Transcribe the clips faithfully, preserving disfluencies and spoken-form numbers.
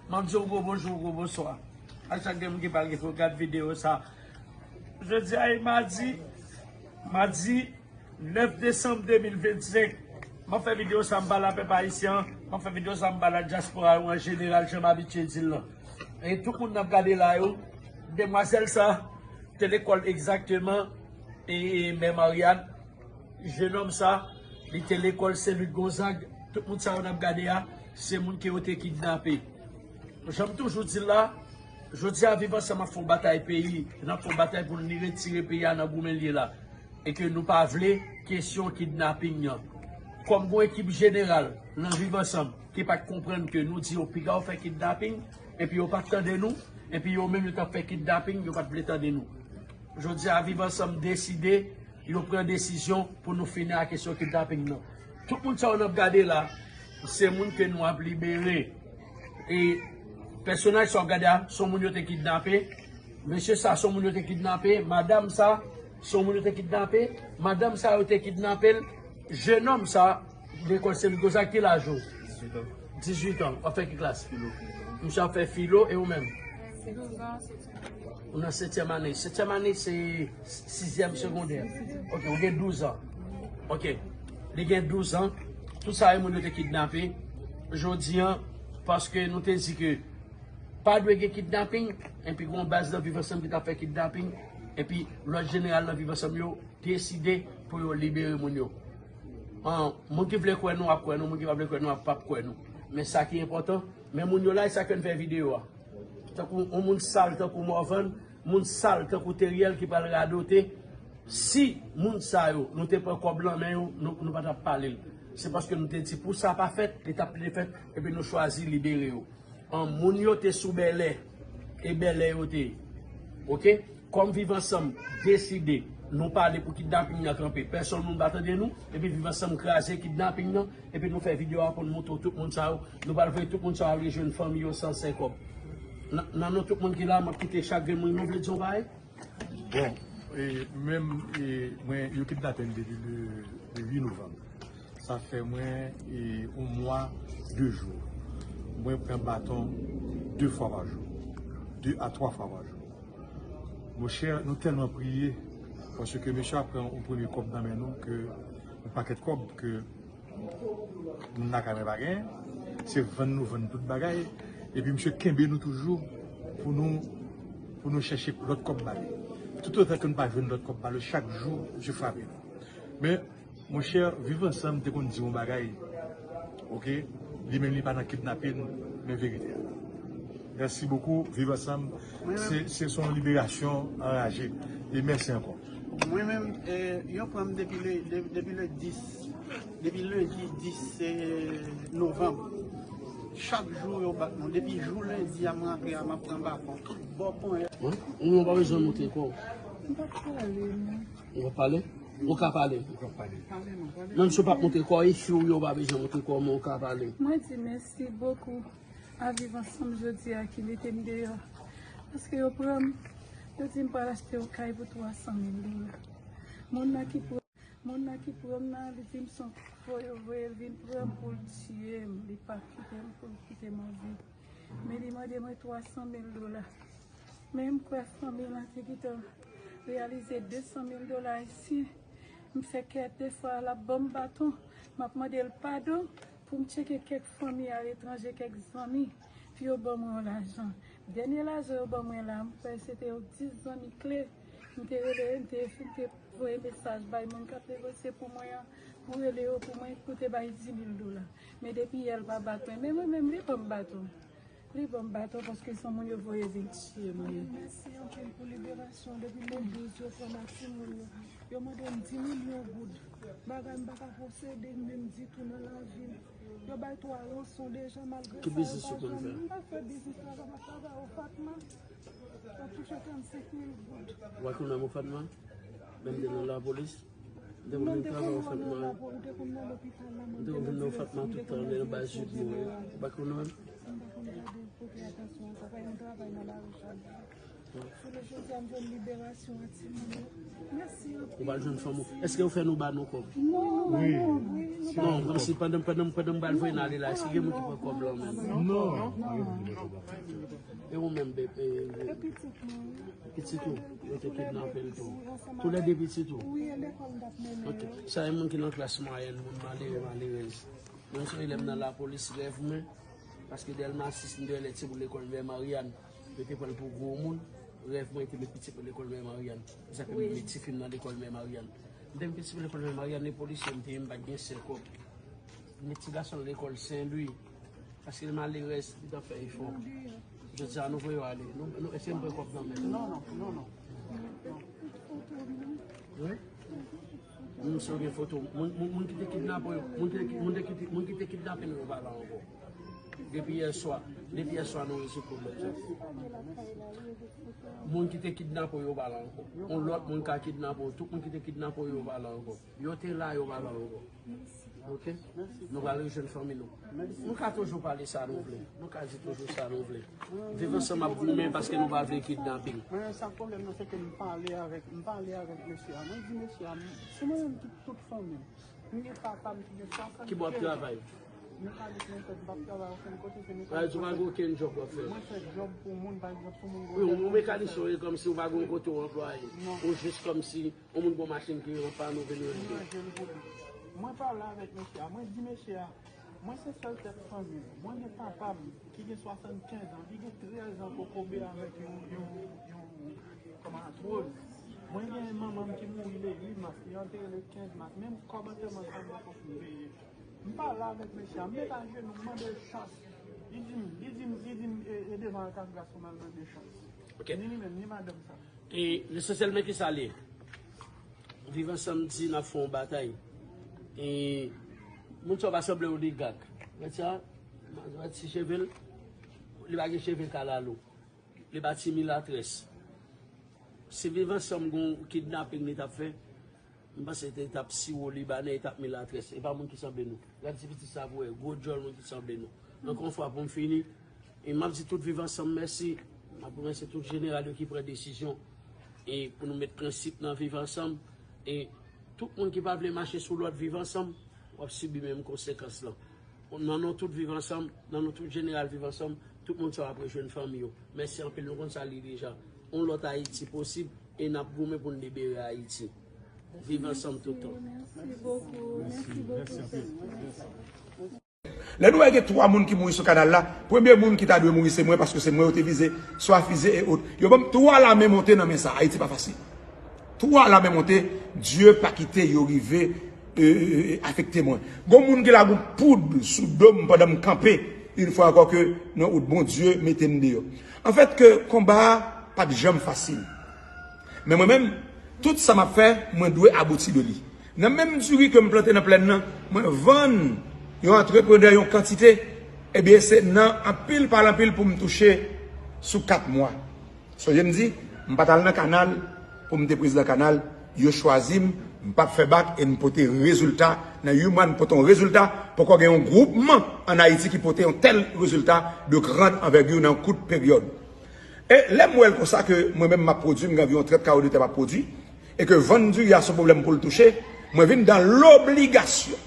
M ap di w gwo bonjou, gwo bonswa a chak grenn moun ki pral gen pou gad videyo sa. Jodi a e madi, madi nèf desanm de mil vennsenk. M ap fè videyo sa, m pale a pèp ayisyen an, m ap fè videyo sa, m pale a dyaspora yo an jeneral, jan m abitye di l lan. E tout moun n ap gade la yo, demwazèl sa te lekòl egzakteman, e, e, Mè Maryàn, jenòm sa, li te lekòl Sen Lik Gonzag. Tout moun sa yo n ap gade a, se moun ke yo te kidnape. Jan m toujou di l la, jodi a Viv Ansanm ap fè yon batay peyi, n ap fè yon batay pou n retire peyi a nan goumen l ye la. E ke nou pa vle kesyon kidnaping nan. Kòm gon ekip jeneral nan Viv Ansanm ki pa t konprann ke nou di yo piga yo fè kidnaping, epi yo pa t tande nou, epi yo menm yo t ap fè kidnaping, yo pa t vle tande nou. Jodi a Viv Ansanm deside, yo pran desizyon pou nou fini ak kesyon kidnaping nan. Tout moun sa yo n ap gade la, se moun ke nou ap libere. E pèsonaj sa w ap gade a, se yon moun yo te kidnape. Mesye sa, se yon moun yo te kidnape. Madanm sa, se yon moun yo te kidnape. Madanm sa, yo te kidnape l. Jenòm sa, lekòl Sen Lik Gonzag, ki laj ou? Dizuit an. Dizuit an. W ap fè ki klas? Filo. Misye ap fè filo, e ou menm? Ou nan setyèm ane. Setyèm ane se sizyèm segondè. Ok, ou gen douz an. Ok. Li gen douz an. Tout sa e moun yo te kidnape. Jodi an, paske nou te di ke pa dwe gen kidnaping, epi gen yon baz nan Viv Ansanm ki t ap fè kidnaping, epi lòt jeneral nan Viv Ansanm yo deside pou yo libere moun yo. An, moun ki vle kwè nou ap kwè nou, moun ki pa vle kwè nou ap p ap kwè nou. Men sa ki enpòtan, men moun yo la, e sa ke n fè videyo a. Tankou yon moun sal tankou Morvan, moun sal tankou Teriel ki pral radote. Si moun sa yo, nou te pran kòb lan men yo, nou, nou pa t ap pale l. Se paske nou te di pou sa pa fèt, li t ap vle fèt, epi nou chwazi libere yo. An, moun yo te sou bèlè, e bèlè yo te ye. Ok? Kòm Viv Ansanm deside, nou pale pou kidnaping nan kanpe. Pèsonn moun pa tande nou, epi Viv Ansanm kraze kidnaping nan, epi nou fè videyo a pou n montre w tout moun sa yo. Nou pral voye tout moun sa yo al rejwenn fanmi yo san senkòb. Nan, nan non tout moun ki la, m ap kite chak grenn moun, nou vle di yon bagay? Bon, e, menm, e, mwen, yo kidnape m depi le, le uit novanm. Sa fè mwen, e, yon mwa, de jou. Mwen pran baton de fwa pa jou. De a twa fwa pa jou. Monchè, nou tèlman priye, paske mesye a pran yon premye kòb nan men nou, ke yon pakèt kòb ke moun lakay mwen pa genyen, se vann nou vann tout bagay, epi misye kenbe nou toujou pou nou, pou nou chèche lòt kòb ba li. Toutotan ke nou pa jwenn lòt kòb ba li, chak jou, misye frape nou. Men, monchè, Viv Ansanm te konn di yon bagay, ok? Li menm li pa nan kidnapin, men verite a. Mèsi bokou, Viv Ansanm. Se, se yon liberasyon anraje. E mèsi ankò. Mwen menm, eh, yo pran m depi le, de- depi le dis, depi lendi dis, eh, novanm. Chak jou yo bat nou. Depi jou lendi a m rantre a, m ap pran baton. Tout bò ponyèt. Wi, ou menm ou pa bezwen montre kò w. M p ap pale, non. Ou p ap pale? Ou ka pale. Menm si w p ap montre kò w, e fi w yo pa bezwen montre kò w, men ou ka pale. Mwen di mèsi bokou a Viv Ansanm jodi a ki mete m deyò. Paske yo pran m, yo di m pral achte yon kay pou twa san mil dola. Moun nan ki pran, moun nan ki pran m nan, li di m se yon fo yo voye l vin pran m pou l tiye m. Li pa kite m pou l kite m an vi. Men li mande mwen twa san mil dola. Men m kwè fanmi l lan te gentan reyalize de san mil dola ayisyen. M fè kè defwa l ap ban m baton. M ap mande l padon pou m tcheke kèk fanmi aletranje, kèk zanmi, pou yo ban mwen yon lajan. Dènye lajan yo ban mwen la, m kwè se te yon dis zanmi kle. M te rele, m te, m te voye mesaj bay moun k ap negosye pou mwen an, pou rele yo pou mwen, pou te bay dis mil dola. Men depi yè l pa bat mwen. Men mwen menm, li ban m baton. Li ban m baton paske se yon moun yo voye vin tiye m li. Mèsi anpil pou liberasyon. Depi le douz, yo pran m ak timoun yo. Yo mande m dis milyon goud. Bagay m pa ka posede menm ditou nan lavi m. Yo bay twa ranson deja, malgre sa, yo pa janm, m pa fè biznis la, m ap travay o Fatma. Yo touche trannsenk mil goud. Ou pa konn nan o Fatma? Menm de nan lapolis? M te konn travay o Fatma. M te konn nan lopital la, m te konn vin nan o Fatma tout tan, lè nan bay jip mwen. Ou pa konn menm? M pa konn gade, pote atansyon a sa, pa yon travay nan lari chak jou. Jounen jodi a, m jwenn liberasyon a timoun yo. Mèsi anpil. Ou pral jwenn fanm ou. Èske ou fè nou ba nou kòb? Non, non, non, non. Non, kòmsi pandan, pandan, pandan m pral voye n ale la, èske gen moun ki pran kòb lan menm? Non. E ou menm, bebe? E pitit mwen, wi. Pitit ou? Yo te kidnape l tou. Tou lè de pitit ou? Wi, e lekòl m t ap mennen yo. Ok. Sa e moun ki nan klas mwayèn, moun malere, malerèz. Mwen sonje lè m nan lapolis, rèv mwen, paske Dèlma sis, m te wè lè timoun lekòl Mè Maryàn, yo te pran l pou gwo moun. Rèv mwen te met pitit mwen lekòl Mè Maryàn. Se sa fè m te met tifi m nan lekòl Mè Maryàn. M te met pitit mwen lekòl Mè Maryàn, e polisye m te ye, m pa t gen sèl kòb. M met ti gason m lekòl Sen Lwi, paske l malerèz, li t ap fè efò. Jodi a, nou voye yo ale. Nou, nou, èske m pran kòb nan men nou? Non, non, non, non. Wi? Moun si yo gen foto. Moun, moun, moun ki te kidnape yo, moun ki te, moun te kite, moun ki te kidnape nou yo pa la ankò. Depi yè swa, depi yè swa nou rezoud pwoblèm sa. Moun ki te kidnape yo pa la ankò. Yon lòt moun ka kidnape yo. Tout moun ki te kidnape yo pa la ankò. Yo te la, yo pa la ankò. Ok? Nou pral rejwenn fanmi nou. Nou ka toujou pale sa nou vle. Nou ka di toujou sa nou vle. Viv ansanm ap goumen paske nou pa vle kidnaping. Mwen, sa pwoblèm nan, se ke m pale avèk, m pale avèk mesye a. Mwen di mesye a, m, se mwen menm ki tout fanmi m. M gen papa m ki gen swasannkenz an. Ki bò w ap travay? Mekanik nan tèt, m p ap travay okenn kote, se mekanik nan tèt. Ou pa gen okenn djòb w ap fè? Mwen fè djòb pou moun, pa egzanp, si yon moun... Wi, yon mekanisyen, ou ye kòmsi ou pa gen yon kote w anplwaye. Non. Ou jis kòmsi yon moun gon machin ki an pann ou vin regle. Mwen pale avèk mesye a, mwen di mesye a, mwen se sèl tèt fanmi m. Mwen gen papa m ki gen swasannkenz an, ki gen trèz an kokobe avèk yon, yon, yon, kòman, atwoz. Mwen gen manman m ki mouri le uit mas, li antere le kenz mas. Menm kòb antèman sa m poko fin peye. M pale avèk mesye a, m met ajenou, m mande l chans. Li di m, li di m, li di m, e, e devan Alkatraz pou m al mande chans. Ok. Ni li menm, ni madanm sa. E lesansyèl, men kisa l ye? Viv Ansanm di n ap fè yon batay. E moun sa yo pa sanble oligak. Gad sa, gad ti cheve l. Li pa gen cheve kalalou. Li pa ti milatrès. Si Viv Ansanm gon kidnaping li t ap fè, m panse te t ap siwo libanè, e t ap milatrès. E pa moun ki sanble nou. Gad ti pitit sa pou wè, gwo djòl moun ki sanble nou. Ankò yon fwa pou m fini, e m ap di tout Viv Ansanm mèsi. M ap remèsye tout jeneral yo ki pran desizyon e pou nou met prensip nan Viv Ansanm. E tout moun ki pa vle mache sou lòd Viv Ansanm, w ap sibi menm konsekans lan. Nan non tout Viv Ansanm, nan non tout jeneral Viv Ansanm, tout moun sa yo ap rejwenn fanmi yo. Mèsi anpil, nou konn sa l ye deja. Yon lòt Ayiti posib e n ap goumen pou n libere Ayiti. Viv Ansanm tout tan. Mèsi bokou, mèsi bokou, sè. Lè nou wè gen twa moun ki mouri sou kanal la, premye moun ki ta dwe mouri se mwen, paske se mwen yo te vize, swa fize e ot. Yo ban m twa lame monte nan men sa. Ayiti pa fasil. Twa lame monte, Dye pa kite yo rive, e, e, e, afekte mwen. Gon moun ki lage yon poud sou do m pandan m kanpe, yon fwa ankò ke nan wout Bondye mete m deyò. Anfèt, ke konba a pa t janm fasil. Men mwen menm, tout sa m ap fè, mwen dwe abouti de li. Nan menm diri ke m plante nan plèn nan, mwen vann yon antreprenè yon kantite, ebyen, se nan anpil pale anpil pou m touche sou kat mwa. Sonje m di, m pa t al nan kanal pou m te prezidan kanal, yo chwazi m, m p ap fè bak e m pote rezilta. Nan uit mwa, m pote yon rezilta, poko gen yon gwoupman ann Ayiti ki pote yon tèl rezilta de grande envergure nan yon kout peryòd. E lè m wè l konsa ke mwen menm m ap pwodui, m gen anviwon trant kawo de tè m ap pwodui, e ke vann diri a se yon pwoblèm pou l touche, mwen vin dan lobligasyon,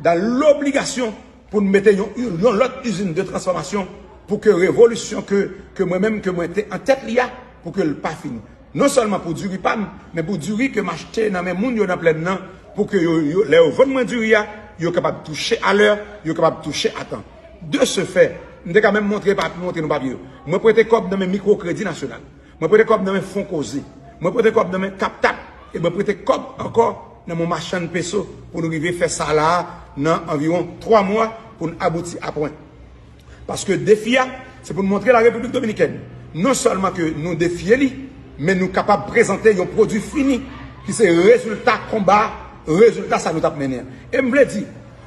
dan lobligasyon pou n mete yon, yon lòt izin de transfòmasyon pou ke revolisyon ke, ke mwen menm, ke mwen te an tèt li a, pou ke l pa fini. Non sèlman pou diri pa m, men pou diri ke m achte nan men moun yo nan plèn nan, pou ke yo, yo, lè yo vann mwen diri a, yo kapab touche alè, yo kapab touche a tan. De ce fait, m te ka menm montre pa, montre nou papye yo. Mwen prete kòb nan men Mikwo Kredi Nasyonal. Mwen prete kòb nan men Fon Koze. Mwen prete kòb nan men Kaptap. E mwen prete kòb ankò nan men yon machann peso pou nou rive fè sa la a nan anviwon twa mwa pou n abouti a pwen. Paske defi a, se pou n montre la Repiblik Dominikèn, non sèlman ke nou defye li, men nou kapab prezante yon pwodui fini ki se rezilta konba, rezilta sa nou t ap mennen an. E m vle di,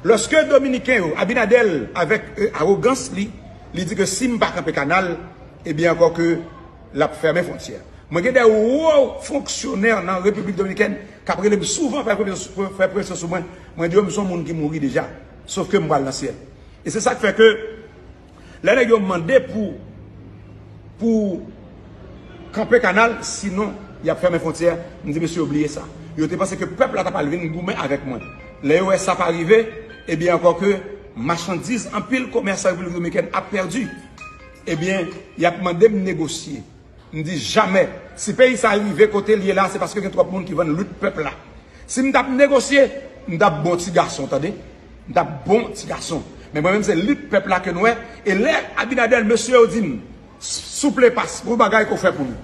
lòske Dominiken yo, Abinader avèk, e, awogans li, li di ke si m pa kanpe kanal, ebyen ankò ke l ap fèmen fwontyè. Mwen gen de wo fonksyonè nan Repiblik Dominikèn k ap rele m souvan fè presyon, fè presyon sou mwen. Mwen di yo m se yon moun ki mouri deja, sof ke m pral nan syèl. E se sa k fè ke lè nèg yo mande pou, pou kanpe kanal, sinon y ap fèmen fwontyè. M di mesye yo bliye sa. Yo te panse ke pèp la ta pral vin goumen avèk mwen. Lè yo wè sa pa rive, ebyen ankò ke machandiz anpil komèsan Repiblik Dominikèn ap pèdi, ebyen y ap mande m negosye. M di jamè. Si peyi sa rive kote l ye la, se paske gen twòp moun ki vann lit pèp la. Si m t ap negosye, m t ap bon ti gason, tande. M t ap bon ti gason. Men mwen menm se lit pèp la ke n wè. E lè Abinader, mesye yo di m, souple pas, gon bagay ke w fè pou nou.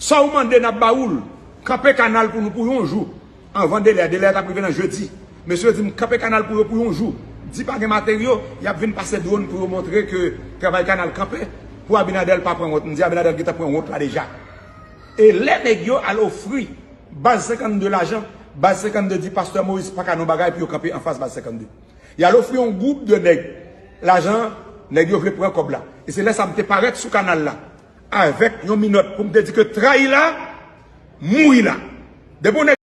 Sa w mande, n ap ba ou l. Kanpe kanal pou nou pou yon jou. Anvan delè, delè a t ap rive nan jedi. Mesye yo di m kanpe kanal pou yo pou yon jou. Di pa gen materyo, y ap vin pase dwòn pou yo montre ke travay kanal kanpe. Pou Abinader pa pran wont. M di Abinader gentan pran wont la deja. E lè nèg yo al ofri Baz senkannde lajan, Baz senkannde di Pastè Moïse pa ka nan bagay pou yo kanpe anfas Baz senkannde. Y al ofri yon gwoup de nèg lajan, nèg yo vle pran kòb la. E se lè sa m te parèt sou kanal la avèk yon minòt pou m te di ke trayi la, mouri la. Depi yon nèg